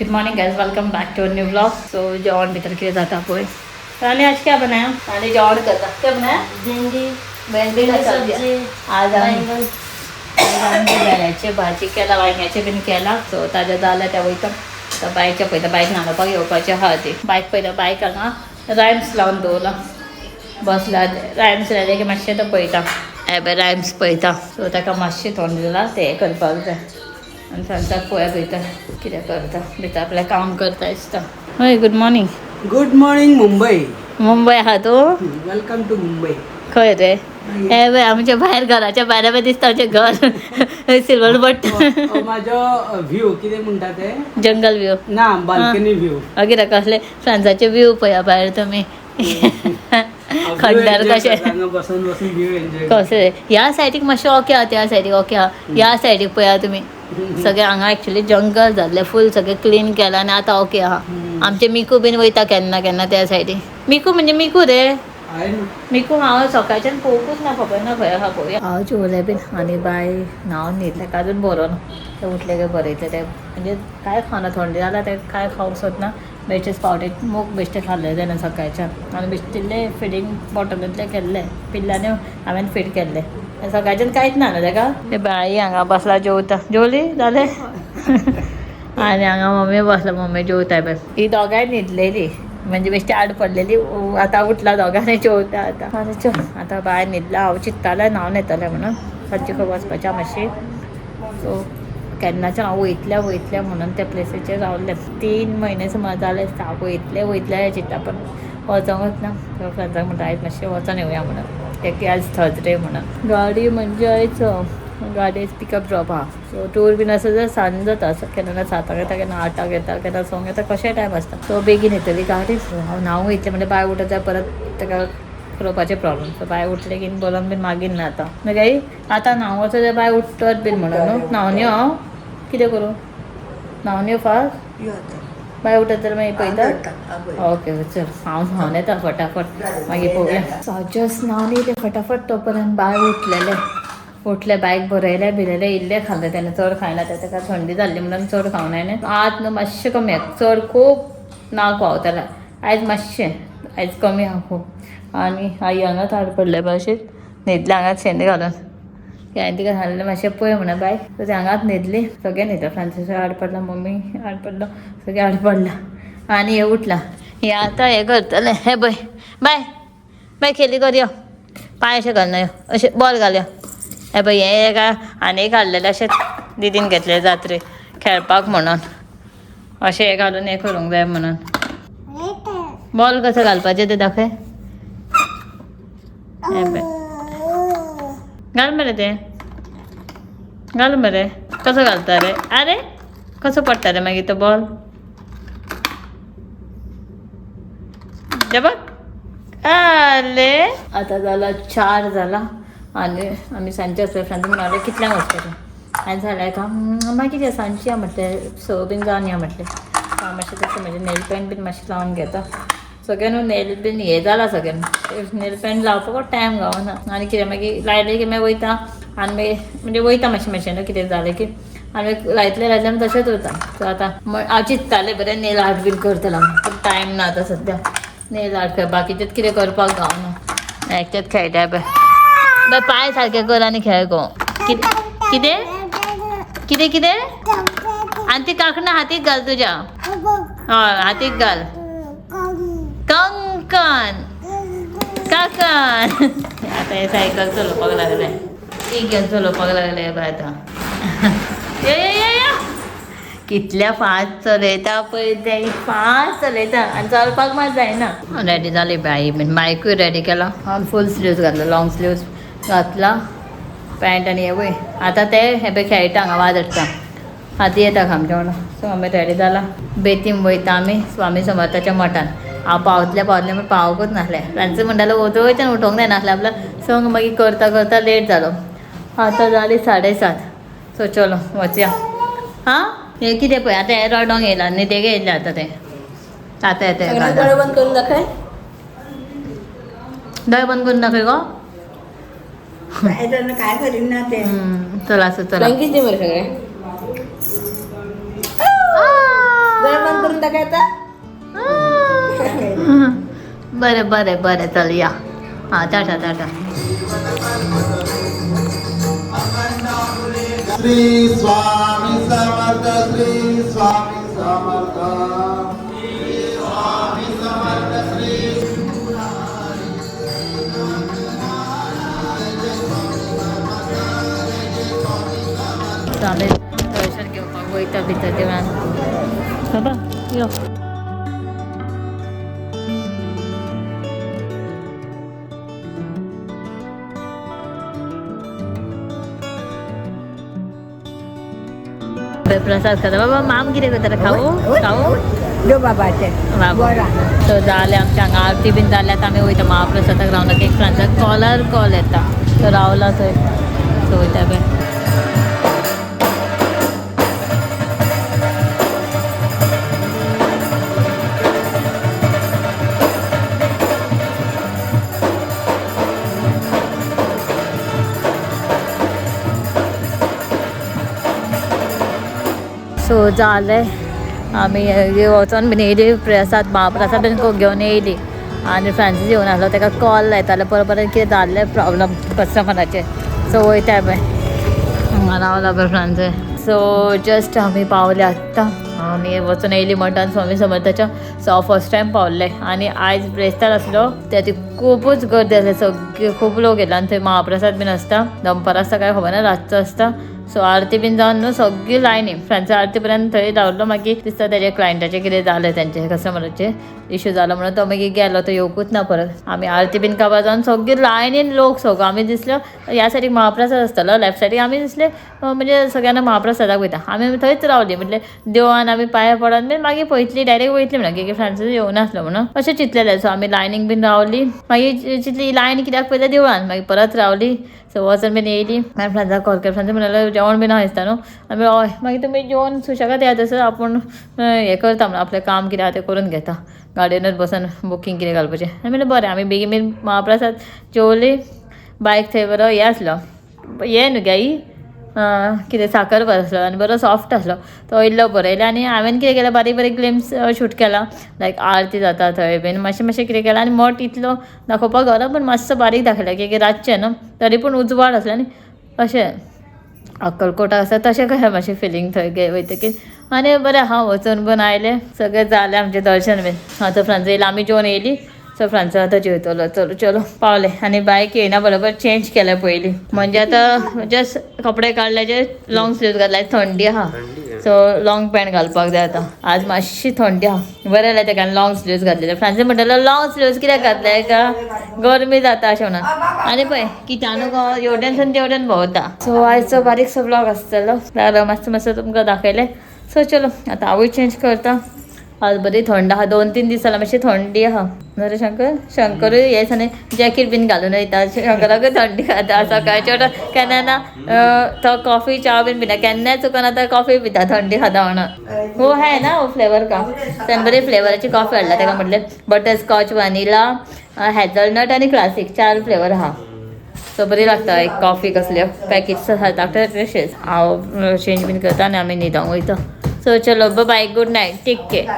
Good morning guys, welcome back to new vlog. So जेवण भितर कितें जाता पळय. राणी आज क्या बनाया? राणी जेवण करता. क्या बनाया? भेंडी. भेंडी का सब्जी. सब्जी. आज आम्ही बैंगन. आज आमी भेंड्याची भाजी केला, वांग्याचे बीन केला. सो ताजें जालें तें वयता. आतां बायच्या पळयता, बायक न्हाणोवपाक येवपाचें आहा ती. बायक पळयता, बायक हांगा रायम्स लावन दवरला, बसला. रायम्स लायले की मातशें तो पळयता, हे पळय रायम्स पळयता. सो ताका मातशें थंड जाला, तें करपाक जाय. आनी सांजचाक पळोवया भितर कितें करता. भितर आपलें काम करता दिसता. हय, good morning. Good morning Mumbai. Mumbai आहा तूं? Welcome to Mumbai. खंय रे? हे पळय आमच्या भायर, घराच्या भायर पळय दिसता आमचें घर, सिल्वर बट. माझो व्ह्यू कितें म्हणटा ते? जंगल व्यू. ना, बाल्कनी व्ह्यू. मागीर कसले फ्रांसाचे व्यू पळया भायर तुमी, खंडर कशे. हांगा बसून बसून व्ह्यू एन्जॉय. कशे ह्या सायडीक मातशें ओके आहा, त्या सायडीक ओके आहा. ह्या सायडीक पळया तुमी, सगळें हांगा एक्चुली जंगल जाल्लें, फूल सगळें क्लीन केलां आनी आतां ओके आहा. आमचे मिकू बीन वयता केन्ना केन्ना त्या सायडीक. मिकू म्हणजे मिकू रे. मिकू हांव सकाळच्यान पळोवंकूच ना, खबर ना खंय आहा. पळोवया. हांव जेवलें बीन आनी बाय न्हांवन न्हिदलें, अजून बरो ना. तें उठलें काय बरयतलें तें. म्हणजे कांय खावना, थंडी जाल्यार तें कांय खावंक सोदना. बेश्टेच पावटे मूग बेश्टे खाल्ले तेणें सकाळच्यान. आनी बेश्टे इल्लें फिडींग बॉटलांतलें केल्लें, पिल्ल्यांनी हांवें फीड केल्लें. सकाळच्यान कांयच ना न्हू तेका. ते बाई हांगा बसला जेवता. जेवली जालें. आनी हांगा मम्मी बसला, मम्मी जेवता पळय. ही दोगांय न्हिदलेली, म्हणजे बेश्टी आड पडलेली, आतां उठला दोगांनी जेवता आतां. आनी चल आतां बाय न्हिदला. हांव चिंत्तालें न्हांवन येतलें म्हणून, सांजचें खंय वचपाचें मातशें. सो केन्नाच्यान हांव वयतलें वयतलें म्हणून त्या प्लेसीचेर रावलें. 3 म्हयने सुमार जाले आसता हांव वयतलें वयतलें चिंत्ता, पण वचोंकच ना. फ्रेंड्सांक म्हणटा आयज मातशें वचोन येवया म्हणून, ते आयज थर्सडे म्हणून. गाडी म्हणजे आयज गाडी पिकअप ड्रॉप आहा. सो टूर बीन आसा जाल्यार सांज जाता, केन्ना 7 येता, केन्ना 8 येता, केन्ना 6 येता, कशेंय टायम आसता. सो बेगीन येतली गाडी. सो हांव न्हांवंक वयतलें म्हणजे बाय उठत जाल्यार परत ताका उलोवपाचें प्रॉब्लम. सो बाय उठलें की बोलोन बीन मागीर ना आतां. मागीर आतां न्हांवंक वचत जाल्यार बाय उठत बीन म्हणून न्हू. न्हांवन यो हांव, कितें करूं, न्हांवन यो फास्ट. बाय उठत जाल्यार मागीर पळयता. ओके चल, हांव न्हांवन येता फटाफट, मागीर पळोवया. सो जस्ट न्हांवन येयलें फटाफट, तो पर्यंत बाय उठलेलें. उठलें, बायक बरयलें बिरयलें, इल्लें खाल्लें तेणें, चड खायना तें, ताका थंडी जाल्ली म्हणून चड खावंक जायना. आज न्हू मातशें कमी आहा, चड खूब नाक व्हांवतालें. आयज मातशें, आयज कमी आहा खूब. आनी आई हांगाच हाड पडले भाशेन न्हिदलें, हांगाच शेंदे घालून. हांवें तिका सांगलें मातशें पळय म्हणून बाय, सो ती हांगाच न्हिदली. सगळें न्हिदलें, फ्रांसीस आड पडला, मम्मी आड पडलो, सगळें आड पडलां. आनी हें उठलां, हें आतां हें करतलें. हें पळय बाय, बाय खेली कर, यो पांय अशें घालना, यो अशें बॉल घाल यो. हें पळय हें एका आनी एक हाडलेलें अशें दिदीन घेतलें जात्रेक खेळपाक म्हणून, अशें हें घालून हें करूंक जाय म्हणून. बॉल कसो घालपाचें तें दाखय. हें पळय घाल मरे, तें घाल मरे. कसो घालता रे? आरे कसो पडटा रे मागीर तो बॉल? बघ आले. आतां जाला 4 जाला आनी आमी सांजचे आसले. फ्रेंड्स म्हणाले कितल्यांक वचपाचें? हांवें सांगलें का मागीर या सांजची या म्हटलें, 6 बीन जावन या म्हटलें. हांव मातशें तशें म्हजें नेल पेंट बीन मातशें लावन घेता. सगळें न्हू नेल बीन हें जालां, सगळें नेल पेंट लावपाक टायम गावना. आनी कितें मागीर लायलें की मागीर वयता आनी मागीर म्हणजे वयता मातशें मातशें न्हू, कितें जालें की आनी मागीर लायतलें लायतलें आनी तशेंच उरता. सो आतां हांव चिंत्तालें बरें नेल आर्ट बीन करतलें, पूण टायम ना आतां सद्या नेल आर्ट कर, बाकीचेंच कितें करपाक गावना. एकटेच खेळटा पळय. बाय पांय सारके कर आनी खेळ गो. कितें कितें कितें? आनी ती कांकणां हातीक घाल तुज्या. हय हातीक घाल. कंकण काकण. आतां हें सायकल चलोवपाक लागलें, ती घेवन चलोवपाक लागलें पळय आतां. यो यो यो कितल्या फास्ट चलयता पळय तें, फास्ट चलयता आनी चलपाक मात जायना. रेडी जाली बाई बीन, बायकूय रेडी केला. हांवें फूल स्लिव्स घातला, लॉंग स्लिव्स घातला, पॅन्ट आनी हें पळय. आतां ते हें पळय खेळटा हांगा, वाज हाडटा, हाती येता आमच्या वांगडा. सो आमी रेडी जाला, बेतीम वयता आमी स्वामी समर्थाच्या मठान. हांव पावतलें पावतलें पूण पावकूच नासलें. फ्रेंड्स म्हणटालें वचोन उठोवंक जायनासलें आपल्या. सो मागीर करता करता लेट जालो. आतां जाली 7:30. सो चलो वचया. हां हें कितें पळय आतां हें रडोंक येयलां, न्हिदेक येयलें आतां तें. आतां येता. दोळे बंद करून दाखय. दोळे बंद करून दाखय गो. काय करीन ना ते. चला असं चला. बँकेच दे मरे सगळे. करून दाखयता. बरें बरें बरें, चल या. हां, टाटा टाटा. श्री स्वामी समर्थ, श्री स्वामी समर्थ, श्री स्वामी समर्थ, श्री सो आमी दर्शन घेवपाक वयता भितर देवळान. बाबा यो. प्रसाद खाता बाबा. माम कितें करता? खाऊ खाऊ. देव बाबाचे. बाबा. सो जालें आमच्या हांगा आरती बीन जाली. आतां आमी वयता महाप्रसादाक. रावला एक फ्रांसाक कॉलर कॉल येता, तो रावला थंय. सो वयता पळय. सो जालें, आमी वचोन बीन येयली. प्रसाद महाप्रसाद बीन घेवन येयली आनी फ्रांसीस येवन आसलो, ताका कॉल लायताले परत परत. कितें जाल्लें प्रॉब्लम कस्टमराचेर. सो वयता पळय, हांगा रावला पळय फ्रांसीस. सो जस्ट आमी पावले आत्तां. आमी वचून येयली मठान स्वामी समर्थाच्या. सो हांव फर्स्ट टायम पावल्लें आनी आयज ब्रेस्तार आसलो, त्या ती खुबूच गर्दी आसली. सगळी खूब लोक येयले आनी थंय महाप्रसाद बीन आसता. दनपार आसता काय खबर ना, रातचो आसता. सो आरती बीन जावन न्हू सगळी लायनी फ्रेंड्स आरती पर्यंत थंय रावलो. मागीर दिसता तेजे क्लायंटाचें कितें जालें, तेंचे कस्टमराचें इशू जालो म्हणून तो मागीर गेलो, तो येवकूच ना परत. आमी आरती बीन काबार जावन सगळी लायनीन लोक सगळो. आमी दिसलो ह्या सायडीक महाप्रसाद आसतलो, लेफ्ट सायडीक. आमी दिसले म्हणजे सगळ्यांना महाप्रसादाक वयता. आमी थंयच रावली म्हटलें देवळान आमी पांय पडोन बीन मागीर पळयतली, डायरेक्ट वयतली म्हणून की फ्रांसीस येवनासलो म्हणून अशें चिंतलेलें. सो आमी लायनीक बीन रावली. मागीर चिंतली लायन कित्याक पळयता देवळान, मागीर परत रावली. सो वचून बीन येयली. मागीर फ्रेंड्साक कॉल केलो. फ्रेंड्स म्हणलें जेवण बीन आहा दिसता न्हू. आमी हय, मागीर तुमी जेवण सुशेगाद येयात तसो आपूण हें करता म्हणून आपलें काम कितें आहा तें करून घेता, गाडयेनूच बसून बुकींग कितें घालपाचें. आमी म्हणलें बरें. आमी बेगीन बेगीन महाप्रसाद जेवली. बायक थंय बरो हें आसलो, हें न्हू गाई कितें साकर भात आसलो आनी बरो सॉफ्ट आसलो. तो इल्लो बरयलो आनी हांवें कितें केलें, बारीक बारीक ग्लिम्स शूट केला, लायक आरती जाता थंय बीन मातशें मातशें कितें केलां. आनी मठ इतलो दाखोवपाक गावना पूण मातसो बारीक दाखयला की रातचें न्हू तरी पूण उजवाड आसलो आनी अशें अक्कलकोटा आसा तशें कशें मातशें फिलींग थंय वयतकीर. आनी बरें आहा, वचून बीन आयलें, सगळें जालें आमचें दर्शन बीन. आतां फ्रांस येयलो, आमी जेवन येयली. सो फ्रांस आतां जेवतलो. चलो चलो पावले. आनी बायक येयना बरोबर चेंज केल्या पयलीं, म्हणजे आतां जस्ट कपडे काडले, जे लॉंग स्लीव घातले. थंडी आहा, सो लॉंग पॅन्ट घालपाक जाय. आतां आज मातशी थंडी आहा, बरें जालें तेका लॉंग स्लीव्स घातलेले. फ्रांसीस म्हणटालो लॉंग स्लीव्स कित्याक घातले का, गरमी जाता अशें म्हणून. आनी पळय कित्यानू गो हेवटेनसून तेवटेन भोंवता. सो आयचो बारीकसो ब्लॉग आसतलो, जाल्यार मातसो मातसो तुमकां दाखयलें. सो चलो आतां हांवूय चेंज करता. आज बरी थंड आहा, 2-3 दीस जाला मातशी थंडी आहा. न्हू रे शंकर? शंकरूय हे दिसांनी जॅकेट बीन घालून वयता. शंकराकूय थंडी खाता. सकाळचे केन्ना ना तो कॉफी च्या बीन पिता, केन्नाय चुकून आतां कॉफी पिता थंडी खाता म्हणून. हो है ना हो फ्लेवर का त्यान बरी फ्लेवराची कॉफी हाडला ताका. म्हटलें बटरस्कॉच, वनिला, हॅजलनट आनी क्लासीक, 4 फ्लेवर आहा. सो बरी लागता एक कॉफी. कसल्यो पॅकेट्स डॉक्टर तशेंच. हांव चेंज बीन करता आनी आमी न्हिदोंक वयता. सो चलो, bye, good night, take care.